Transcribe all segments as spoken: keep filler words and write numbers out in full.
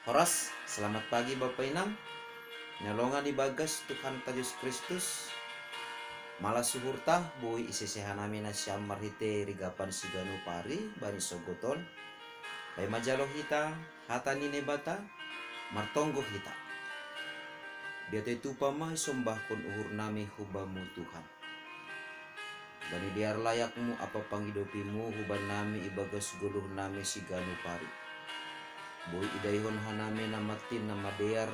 Horas, selamat pagi Bapa Inang. Nyalongan ibagas Tuhan ta Jesus Kristus. Malas uhurta, boi iseseha nami nasiam marhite rigapan siganup ari bani sogoton. Baen ma jalo hita hata ni Naibata, martonggo hita. Diatoi tupa ma isombahkon uhur nami hu Bamu Tuhan. Bani dear layakmu ampa pangidopimu huban nami ibagas goluh nami siganup ari. Boi idaihon hanami na matin na madear,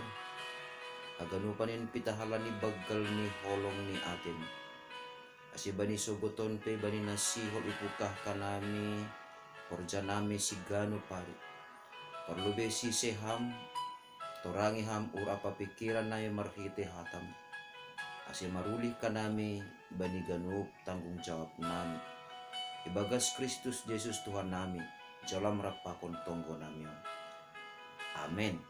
haganupan in pitahalan ni banggal ni holong ni ateMu. Ase bani sogoton pe bani na sihol ipungkah hanami horja nami siganup ari. Parlobei sise Ham, torangi Ham uhur ampa pingkiran nami marhite hataMu. Ase marulih hanami bani ganup tanggung jawab nami. Ibagas Kristus Jesus Tuhan nami, jalo Ham rap pakon tonggo nami on. Amen.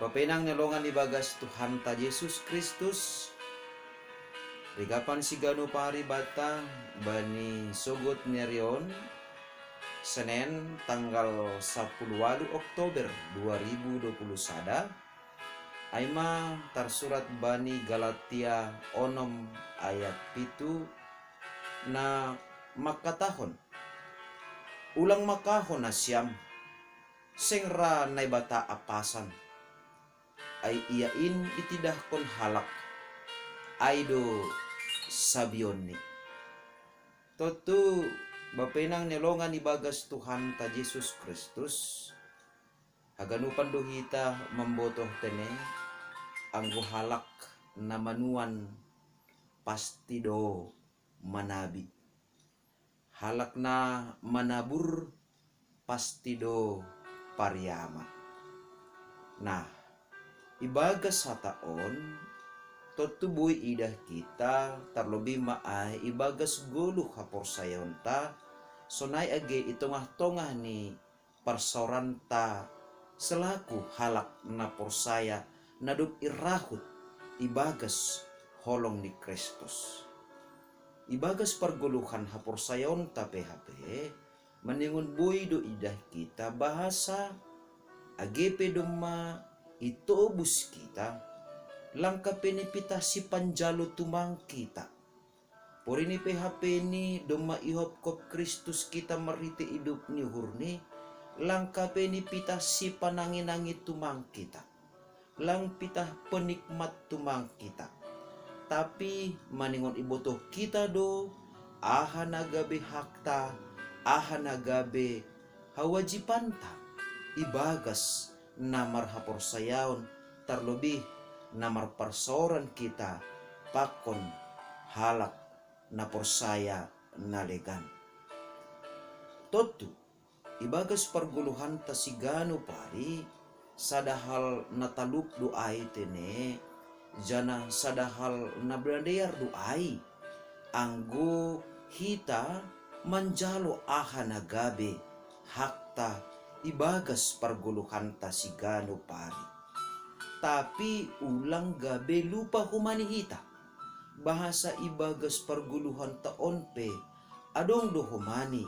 Bapa Inang nyalongan ibagas Tuhan ta Jesus Kristus, rigapan siganup ari banta bani sogot ni ari on, Senen tanggal sapuluh walu Oktober dua ribu dua puluh sada, ai ma tarsurat bani Galatia onom ayat pitu na mangkatahon, ulang mangkaho nasiam, seng ra Naibata apasan. Ai ia in itindahkon halak, ai do sabionni. Tontu Bapa Inang nyalongan ibagas Tuhan ta Jesus Kristus, haganupan do hita mambotoh tene, anggo halak na manuan pasti do manabi. Halak na manabur pasti do pariama. Nah, ibagas hata on, tontu boi idah hita, tarlobei ma ai ibagas goluh haporsayaonta, sonai age i tongah-tongah ni parsaoranta selaku halak na porsaya na dob irahut ibagas holong ni Kristus. Ibagas pargoluhan haporsayaonta pe hape, maningon boi do idah hita bahasa, age pe domma itobus hita, langka pe ni pitah sipanjalo tumang hita. Porini pe hape ni domma ihopkop Kristus hita marhite idop ni uhurNi, langka pe ni pitah sipanangi-nangi tumang hita. Lang pitah penikmat tumang hita. Tapi maningon ibotoh hita do, aha na gabe hakta, aha na gabe hawajibanta, ibagas na marhaporsayaon, tarlobei na marparsaoran hita pakon halak na porsaya na legan. Tontu, ibagas pargoluhanta siganup ari, sada hal na talup do ai tene, janah sada hal na madear do ai, anggo hita manjalo aha na gabe hakta ibagas pargoluhanta siganup ari. Tapi ulang gabe lupa homa ni hita, bahasa ibagas pargoluhanta on pe adong do homa ni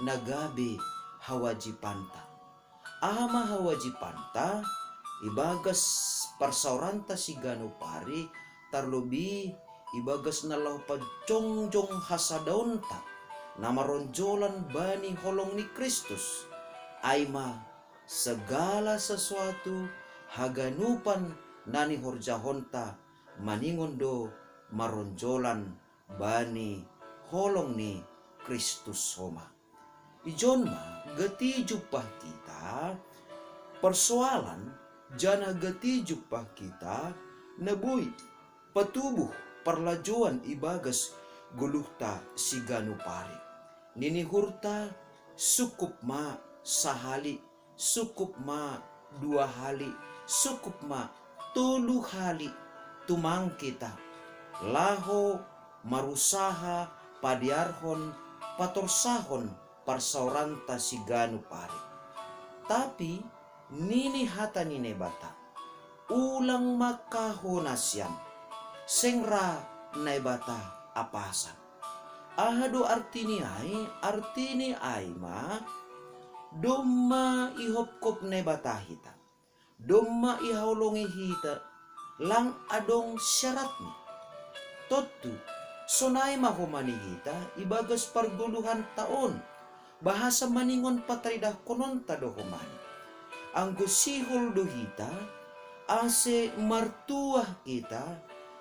na gabe hawajibanta. Aha ma hawajibanta? Ibagas parsaoranta siganup ari, tarlobei ibagas na laho pajongjong hasadaonta na maronjolan bani holong ni Kristus, ai ma segala sesuatu, haganupan na nihorjahonta maningon do maronjolan bani holong ni Kristus homa. Ijon ma gati jumpah hita parsoalan, janah gati jumpah hita na boi patubuh parlajouan ibagas goluhta siganup ari. Ninihurta, sungkup ma sahali, sungkup ma dua hali, sungkup ma tolu hali tumang hita laho marusaha padearhon, patorsahon parsaoranta siganup ari. Tapi nini hata ni Naibata, ulang mangkaho nasiam, seng ra Naibata apasan. Aha do artini ai? Artini ai ma, Domma ihopkop Naibata hita, domma ihaholongi hita, lang adong syaratni. Tontu, sonai ma homa ni hita ibagas pargoluhanta on, bahasa maningon pataridahkononta do homa ni. Anggo sihol do hita, ase martuah hita,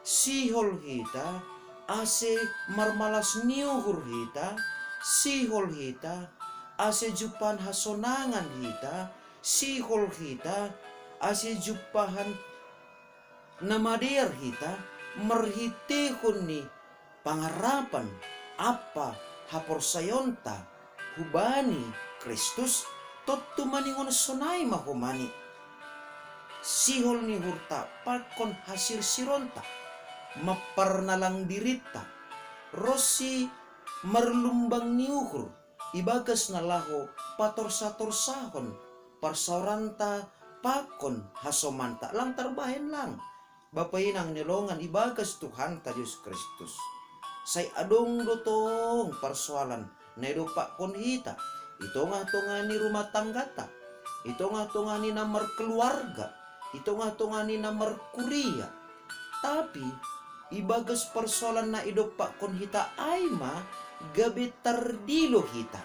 sihol hita, ase marmalas ni uhur hita, sihol hita, ase jumpahan hasonangan hita, sihol hita, ase jumpahan na madear hita, marhiteihon ni pangarapan ampa haporsayaonta hubani Kristus, tontu maningon sonai ma homa ni. Sihol ni uhurta pakon hasirsironta, mamparnalang dirinta, ronsi marlumbang ni uhur, ibagas na laho patorsatorsahon parsaoranta pakon hasomanta, lang tarbahen lang, bapa inang ni longan ibagas Tuhanta Jesus Kristus. Sai adong do tong parsoalan na idompakkon hita, i tongah-tongah ni rumah tanggata, i tongah-tongah ni na markeluarga, i tongah-tongah ni na markuria. Tapi, ibagas parsoalan na idompakkon hita ai ma gabe tardilo hita.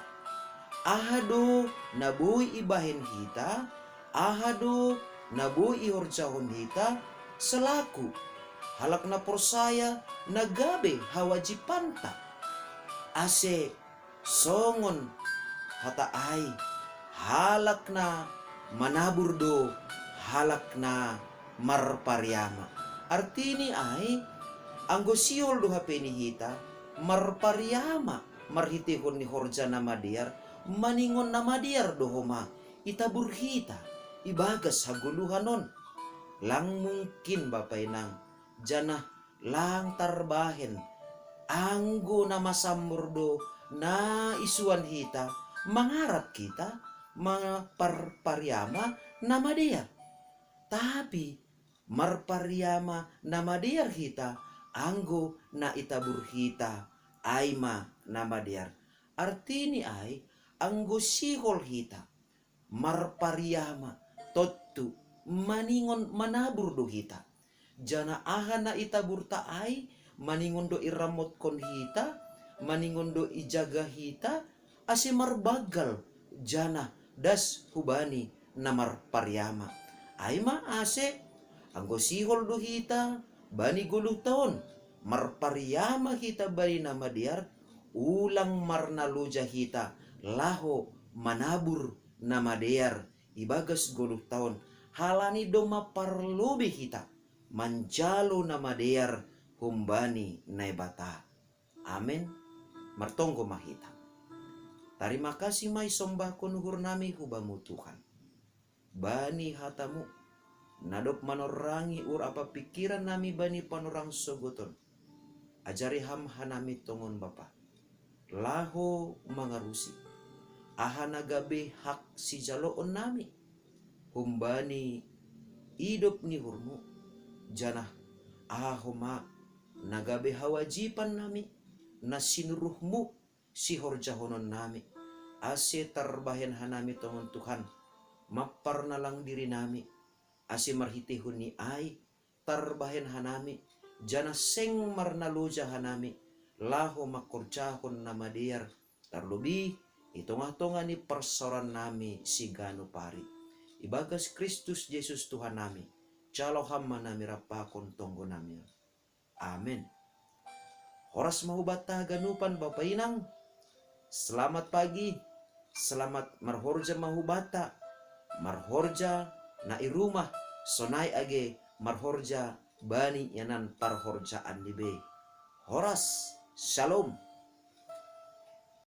Aha do na boi ibahen hita, aha do na boi ihorjahon hita, selaku halak na porsaya na gabe hawajibanta. Ase songon hata ai, halak na manabur do halak na marpariama. Artini ai, anggo sihol do hape ni hita, marpariama marhiteihon ni horja na madear, maningon na madear do homa itabur hita ibagas hagoluhan on. Lang mungkin bapa inang, janah lang tarbahen, anggo na masambor do na isuan hita, mangarap hita, ma-, par-, pariama na madear. Tapi, marpariama na madear hita, anggo na itabur hita, ai ma na madear. Artini ai, anggo sihol hita, marpariama, tontu, maningon manabur do hita. Janah aha na itaburta ai, maningon do iramotkon hita, maningon do ijaga hita, ase marbanggal, janah das hubani na marpariama. Ai ma ase, anggo sihol do hita, bani goluhta on, marpariama hita bani na madear, ulang marnaloja hita, laho manabur na madear ibagas goluhta on, halani domma parlobei hita manjalo na madear humbani Naibata. Amen. Martonggo ma hita. Tarima kasih ma isombahkon uhurnami hu Bamu Tuhan, bani hata-Mu, na dob manorrangi uhur ampa pingkirannami bani panorang sogot on. Ajari Ham hanami tongon Bapa, laho mangarusi aha na gabe hak sijaloonnami humbani idop ni uhur-Mu, janah aha homa na gabe hawajibannami, na sinuruh-Mu sihorjahononnami, ase tarbahen hanami tongon Tuhan, mamparnalang dirinami, ase marhiteihon ni ai tarbahen hanami, janah seng marnaloja hanami, laho mangkorjahon na madear, tarlobih i tongah-tongah ni parsaorannami siganup ari. Ibagas Kristus Jesus Tuhannami, jalo Ham ma nami rap pakon tonggonami on. Amen. Horas ma hubanta haganupan bapa inang. Selamat pagi, selamat marhorja ma hubanta, marhorja na i rumah, sonai age marhorja bani ianan parhorjaan ni be. Horas, shalom.